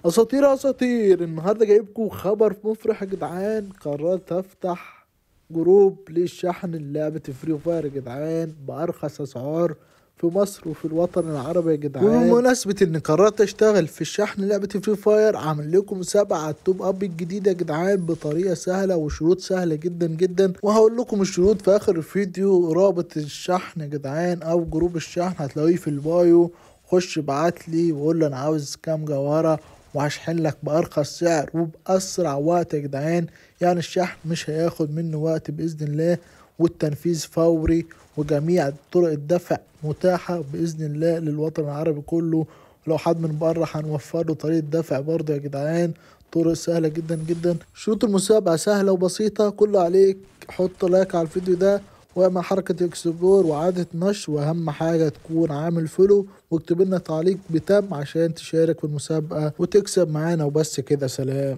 اساطير اساطير، النهارده جايبكم خبر مفرح يا جدعان. قررت افتح group للشحن لعبة Free Fire يا جدعان بارخص اسعار في مصر وفي الوطن العربي يا جدعان. وبمناسبة ان قررت اشتغل في الشحن لعبة Free Fire، عامل لكم مسابقة على ال top up الجديدة يا جدعان بطريقة سهلة وشروط سهلة جدا جدا، وهقول لكم الشروط في اخر الفيديو. رابط الشحن يا جدعان او group الشحن هتلاقيه في ال bio، خش ابعت لي وقول له انا عاوز كام جوهرة وهشحن لك بارخص سعر وباسرع وقت يا جدعان. يعني الشحن مش هياخد منه وقت باذن الله، والتنفيذ فوري، وجميع طرق الدفع متاحة بإذن الله للوطن العربي كله. لو حد من بره هنوفر له طريقة دفع برضه يا جدعان، طرق سهلة جدا جدا. شروط المسابقة سهلة وبسيطة، كل عليك حط like على الفيديو ده، واعمل حركة explore وإعادة نشر، واهم حاجة تكون عامل follow، واكتب لنا تعليق بتم عشان تشارك في المسابقة وتكسب معانا. وبس كده، سلام.